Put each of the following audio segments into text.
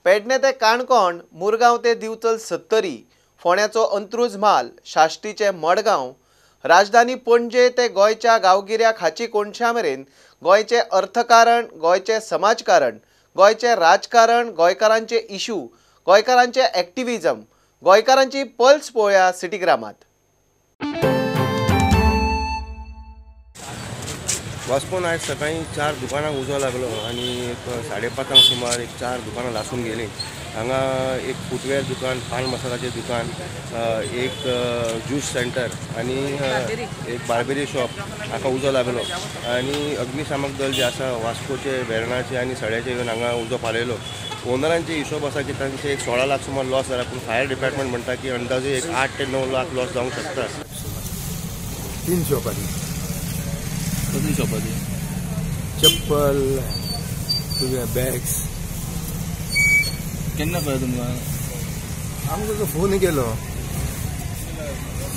पेडणे ते काणकोण, मुरगांव ते दिवचल सत्तरी, फोंड्याचो अंत्रुज म्हाल, साश्टीचे मडगांव, राजधानी पणजे ते गोंयच्या गांवगिऱ्या खाची कोनशा मेरेन गोंयचें अर्थकारण, गोंयचें समाजकारण, गोंयचें राजकारण, गोंयकारांचे इशू, गोंयकारांचे एक्टिविजम, गोंयकारांची पल्स पळोवया सिटीग्रामात। वास्कोन आयज सकाळी 4 दुकानांक उजो लागलो आनी एक 5:30 सुमार एक 4 दुकानां लासून गेलीं। हांगा एक फुटवेअर दुकान, पान मसालाचें दुकान, एक ज्यूस सेंटर आनी एक बार्बेरी शॉप हाका उजो लागलो आनी अग्निशामक दल जे आसा वास्कोचे, वेर्णाचे आनी सड्याचे येवन हांगा उजो पालयलो। ओनरांचे हिशोब आसा की तांचे एक 16 लाख सुमार लॉस जाला, पूण फायर डिपार्टमेंट म्हणटा की अंदाजे एक 8 ते 9 लाख लॉस जावंक शकता। 3 शॉपांनी कसली शॉपाची चप्पल, तुगे बॅग्स। केन्ना कळ्ळें तुमकां? आमकां तो फोन केलो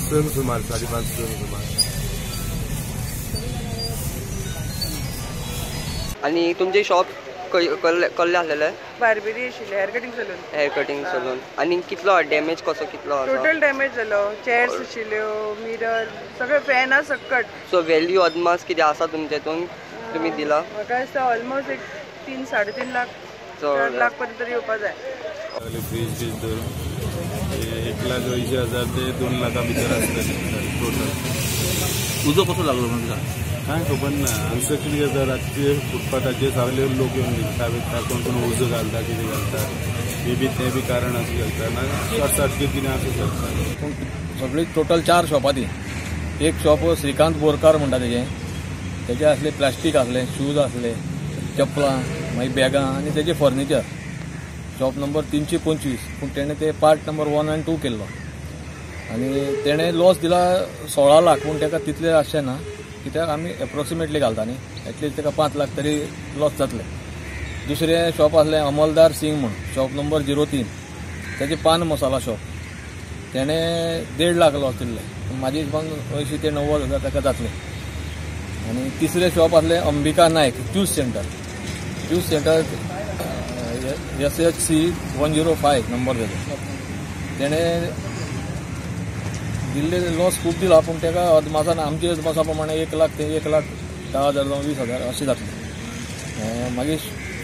6 सुमार, 5:30 सुमार। आनी तुमचे शॉप कसलें आसलेलें? बार्बेरी आशिल्लें, hair cutting salon. Hair cutting salon. आनी कितलो डॅमेज कसो कितलो आसा? टोटल डॅमेज जालो, चेअर्स आशिल्ल्यो, मिरर, सगळे फॅना सकट। सो व्हॅल्यू अदमास कितें आसा तुमचे हितून तुमी दिला? म्हाका दिसता ऑलमोस्ट एक 3 3.5 लाख, 4 लाख पर्यंत तरी येवपा जाय। फ्रीज बीज धरून 1,80,000 ते 2 लाखा भितर आसतलें टोटल। उजो कसो लागलो म्हणजे? कांय खबर ना, हांगसर कितें जाता, रातचे फुटपाथाचेर सगळे लोक येवन विकता विकता, कोण कोण उजो घालता, कितें घालता, मे बी तें बी कारण आसूं शकता ना, शॉर्ट सर्कीट कितें आसूं शकता। पूण सगळी टोटल 4 शॉपां ती। एक शॉप श्रीकांत बोरकार म्हणटा तेजें, तेजे आसले प्लास्टीक आसले, शूज आसले, चपलां, मागीर बॅगां आनी तेजें फर्निचर। शॉप नंबर 325, पूण तेणें ते पार्ट नंबर 1 आनी 2 केल्लो आनी तेणें लॉस दिला 16 लाख, पूण तेका तितले आसचें ना कित्याक आमी एप्रोक्सिमेटली घालता न्ही, एटलिस्ट तेका 5 लाख तरी लॉस जातले। दुसरें शॉप आसलें अमलदार सिंग म्हूण, शॉप नंबर 03, तेजें पान मसाला शॉप, तेणें 1.5 लाख लॉस दिल्ले, पूण म्हाजे हिशोबान 80 ते 90 हजार ताका जातले। आनी तिसरें शॉप आसलें Ambika Naik juice centre, juice centre SHC 105 number तेजो, तेणें दिल्ले लॉस खूब दिला, पूण ताका अदमासान आमच्या अदमासा प्रमाणे 1 लाख ते 1,10,000 जावं 20,000 अशें जातलें। मागीर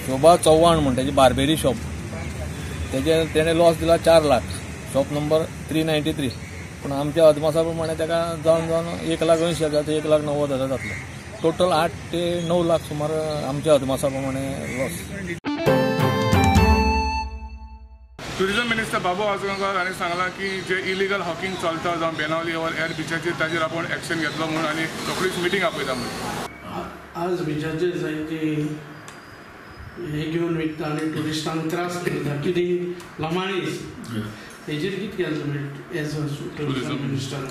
शोभा चव्हाण म्हण तेजी बार्बेरी शॉप, तेजे तेणें लॉस दिला 4 लाख, शॉप नंबर 393, पूण आमच्या अदमासा प्रमाणे ताका जावन जावन 1,80,000 ते 1,90,000 जातलें। टोटल 8 ते 9 लाख सुमार आमच्या अदमासा प्रमाणे लॉस। टुरिजम मिनिस्टर बाबू आजगांवकार हांणी सांगलां की जे इलिगल हॉकिंग चलता जावं बेनावली ऑर हेर बिचाचेर ताजेर आपूण एक्शन घेतलो म्हूण आनी रोखडीच मिटींग आपयता म्हूण। आज बिचाचेर जायते हे घेवन विकता आनी ट्युरिस्टांक त्रास करता, कितें लमाणीस, तेजेर कितें केलें तुमी एज अ टुरिजम मिनिस्टर?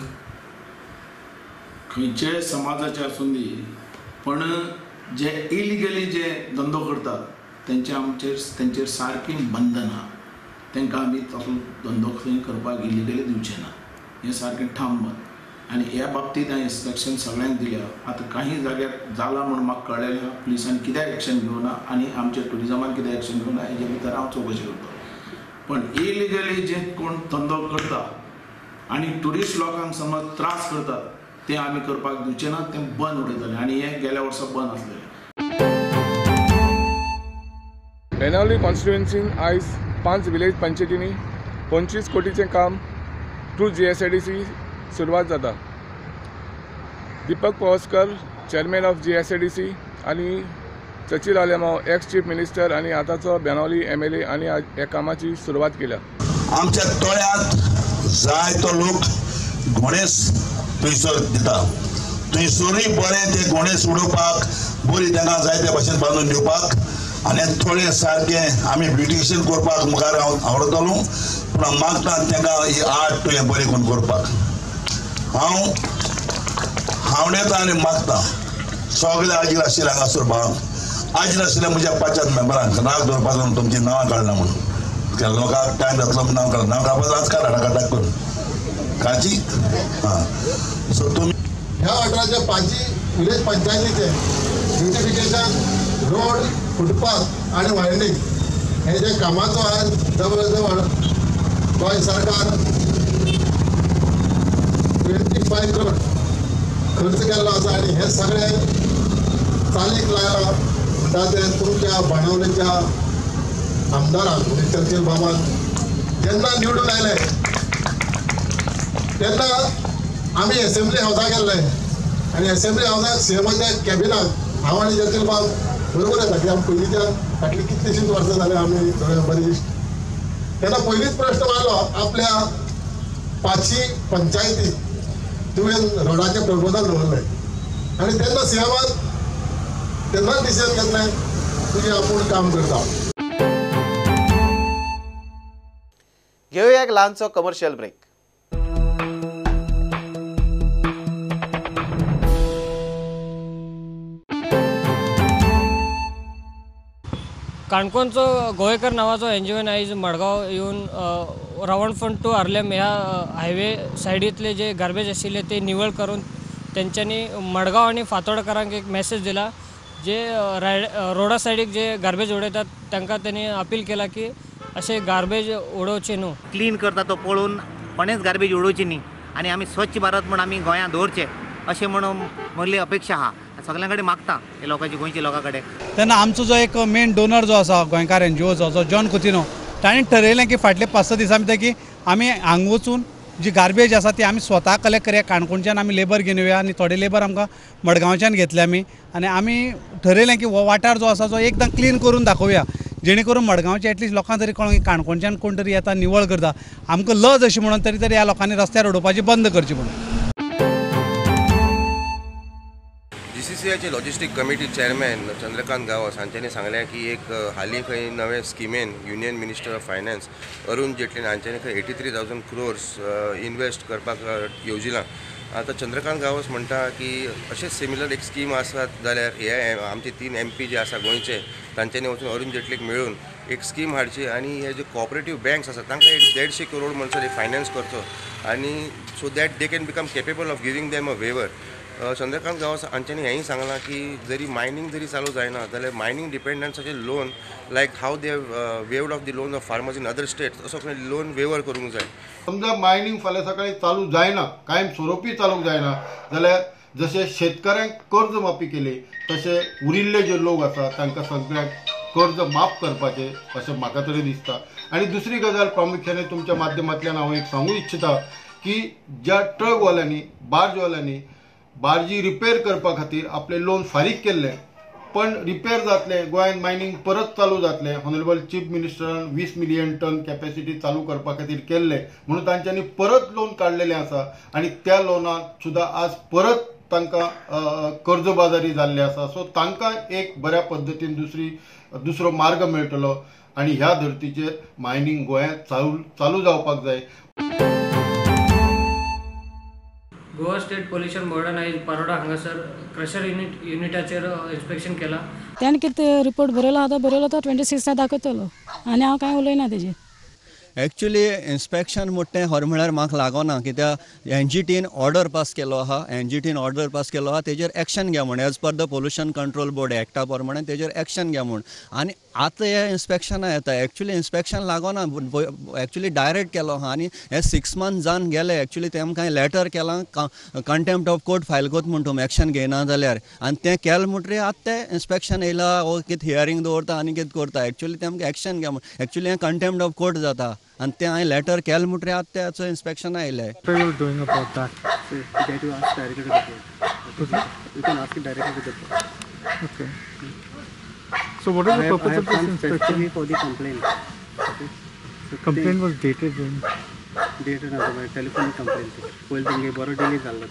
खंयच्याय समाजाचे आसूं दी, पण जे इलिगली जे धंदो करतात तेंचे आमचेर तेंचेर सारकी बंधनां, तांकां आमी तसो धंदो खंय करपाक इलिगली दिवचे ना, हें सारकें ठाम मत। आनी ह्या बाबतींत हांवें इन्स्ट्रक्शन सगळ्यांक दिल्या। आतां काही जाग्यार जालां म्हूण म्हाका कळ्ळें ना, पुलिसान कित्याक एक्शन घेवना आनी आमच्या ट्युरिजमान कित्याक एक्शन घेवना हेजे भितर हांव चवकशी करता। पण इलिगली जे कोण धंदो करता आनी ट्युरिस्ट लोकांक समज त्रास करतात ते आमी करपाक दिवचे ना, तें बंद उडयतले आनी हें गेल्या वर्सा बंद आसलेलें। बेनावली कॉन्स्टिट्युएन्सीन आयज 5 विलेज पंचायतींनी 25 कोटीचें काम थ्रू GSIDC सुरवात जाता। Deepak Pawaskar chairman of GSIDC आनी Churchill Alemao ex chief minister आनी आतांचो बेनावली MLA आनी ह्या कामाची सुरवात केल्या। आमच्या तळ्यांत जायतो लोक गणेश थंयसर दिता, थंयसरूय बरें ते गणेश उडोवपाक बरी तांकां जाय ते भाशेन बांदून दिवपाक आनी थोडे सारकें आमी ब्युटिशियन करपाक मुखार हांव आवडटलो, पूण मागता तांकां ही आर्ट तुवें बरी करून करपाक हांव हांवडेता आनी मागता सगळे आजीर आशिल्ले हांगासर भावांक, आजीर आशिल्ले म्हज्या 5 मेंबरांक राग दवरपाक लागून तुमचीं नांवां काडना म्हणून लोकांक टायम जातलो म्हूण नांव काडना, नांव काडपाक आज काडा नाका करून काची हां। सो तुमी ह्या वाठाराच्या 5 विलेज पंचायतीचे ब्युटिफिकेशन, रोड, फुटपाथ आनी वायरिंग हे जे कामाचो आज जवळ जवळ गोंय सरकार 25 करोड खर्च केल्लो आसा आनी हे सगळे चालीक लायला म्हणटा ते तुमच्या बाणावलेच्या आमदारान म्हणजे चर्चिल बाबान जेन्ना निवडून आयले तेन्ना आमी एसेंब्ली हावसाक गेल्ले आनी एसेंब्ली हावसाक सीएमाच्या कॅबिनाक हांव आनी चर्चिल बाब बरोबर येता कित्याक आमी पयलींच्या फाटलीं कितलींशींच वर्सां जालीं आमी बरी इश्ट. तेन्ना पयलींच प्रश्न मारलो आपल्या 5 पंचायतीक तुवें रोडाचें प्रपोजल दवरलें आनी तेन्ना सीएमान तेन्नाच डिसिजन घेतलें तुजें आपूण काम करता. घेवया एक ल्हानसो कमर्शियल ब्रेक. काणकोणचो गोवेकर नांवाचो एनजीओन आयज मडगांव येवन रावणफंड टू आर्लेम ह्या हायवे सायडींतले जे गार्बेज आशिल्ले ते निवळ करून तेंच्यांनी मडगांव आनी फातोडकरांक एक मॅसेज दिला. जे रोडा सायडीक जे गार्बेज उडयतात तांकां तेणी अपील केला की अशें गार्बेज उडोवचें न्हू. क्लीन करता तो पळोवन कोणेच गार्बेज उडोवची न्ही आनी आमी स्वच्छ भारत म्हूण आमी गोंयांत दवरचें अशें म्हणून म्हगेली अपेक्षा आहा. सगळ्यां कडेन मागता हे लोकांची गोंयच्या लोकां कडेन. तेन्ना आमचो जो एक मेन डोनर जो आसा गोंयकार एनजीओचो जो जॉन कुतिनो ताणें ठरयलें की फाटले 5-6 दिसां भितर की आमी हांगा वचून जी गार्बेज आसा ती आमी स्वता कलेक्ट करया. काणकोणच्यान आमी लेबर घेवन येवया आनी थोडे लेबर आमकां मडगांवच्यान घेतले आमी आनी आमी ठरयलें की हो वाठार जो आसा जो एकदम क्लीन करून दाखोवया जेणे करून मडगांवचे एटलिस्ट लोकांक तरी कळों की काणकोणच्यान कोण तरी येता निवळ करता. आमकां लज अशी म्हणून तरी तरी ह्या लोकांनी रस्त्यार उडोवपाची बंद करची म्हणून. जीसीसीआयचे logistic committee chairman Chandrakant Gawas हांच्यांनी सांगलें की एक हालीं खंय नवे स्किमेन union minister of finance Arun Jaitley हांच्यांनी खंय 83,000 क्रोर्स इन्वेस्ट करपाक येवजिलां. आतां चंद्रकांत गांवस म्हणटा की अशें सिमिलर एक स्कीम आसात जाल्यार हे आमचे 3 MP जे आसा गोंयचे तांच्यांनी वचून अरुण जेटलीक मेळून एक स्कीम हाडची आनी हे जे कॉपरेटीव बँक्स आसात तांकां एक 150 करोड म्हणसर एक फायनान्स करचो आनी so that they can become capable of giving them a waiver. Chandrakant Gawas हांच्यांनी हेंय सांगलां की जरी मायनींग जरी चालू जायना जाल्यार mining डिपेंडन्साचें loan like how they waived off the loan of farmers in other states असो खंय लोन वेवर करूंक जाय. समजा मायनींग फाल्यां सकाळी चालू जायना, कायम स्वरुपी चालूंक जायना जाल्यार जशें शेतकऱ्यांक कर्ज माफी केली तशें उरिल्ले जे लोक आसा तांकां सगळ्यांक कर्ज माफ करपाचें अशें म्हाका तरी दिसता. आनी दुसरी गजाल प्रामुख्याने तुमच्या माध्यमांतल्यान हांव एक सांगूंक इच्छिता की ज्या ट्रकवाल्यांनी बार्जवाल्यांनी बार्जी रिपेर करपा खातीर आपलें लोन फारीक केल्लें पण रिपेर जातलें, गोंयांत मायनींग परत चालू जातलें, ऑनरेबल चीफ मिनिस्टरान 20 मिलियन टन कॅपेसिटी चालू करपा खातीर केल्लें म्हणून तांच्यांनी परत लोन काडलेलें आसा आनी त्या लोनाक सुद्दां आज परत तांकां कर्जबाजारी जाल्ले आसा. सो तांकां एक बऱ्या पद्दतीन दुसरो मार्ग मेळटलो आनी ह्या धर्तीचेर मायनींग गोंयांत चालू जावपाक जाय. गोवा स्टेट पोल्युशन बोर्डान आयज पारोडा हांगासर क्रशर युनिटाचेर इन्स्पेक्शन केलां. ताणें कितें रिपोर्ट बरयलो आतां बरयलो तो 26 दाखयतलो आनी हांव कांय उलयना तेजेर. एक्चुअली इन्स्पेक्शन म्हणटा तें खरें म्हळ्यार म्हाका लागना कित्याक एनजीटीन ऑर्डर पास केलो आहा, एनजीटीन ऑर्डर पास केलो आहा तेजेर एक्शन घे म्हण as per the pollution control board एक्टा प्रमाणे तेजेर एक्शन घे म्हूण. आनी आतां हें इन्स्पेक्शनां येता एक्चुअली इन्स्पेक्शन लागना, एक्चुअली डायरेक्ट केलो आहा आनी हे 6 मंथ जावन गेले. एक्चुअली ते आमकां लेटर केलां कंटेम्प्ट ऑफ कोर्ट फायल कोत म्हूण तुमी एक्शन घेयना जाल्यार आनी तें केलें म्हणटरीर आतां तें इन्स्पेक्शन येयलां वो कितें हियरींग दवरता आनी कितें करता. एक्चुअली ते आमकां एक्शन घे म्हूण एक्चुअली हें कंटेम्प्ट ऑफ कोर्ट जाता आनी तें हांवें लेटर केलें म्हणटरीर आतां तेचो इन्स्पेक्शन आयलें. So what is the purpose of this inspection? For the complaint. Okay. So complaint was dated when? Dated na by telephone complaint. पयलीं तेंगे बरो डिले जाल्लो.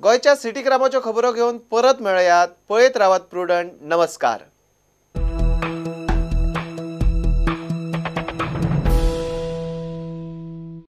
गोंयच्या सिटी क्रामाच्यो खबरो घेवन परत मेळयात. पळयत रावात प्रुडंट. नमस्कार.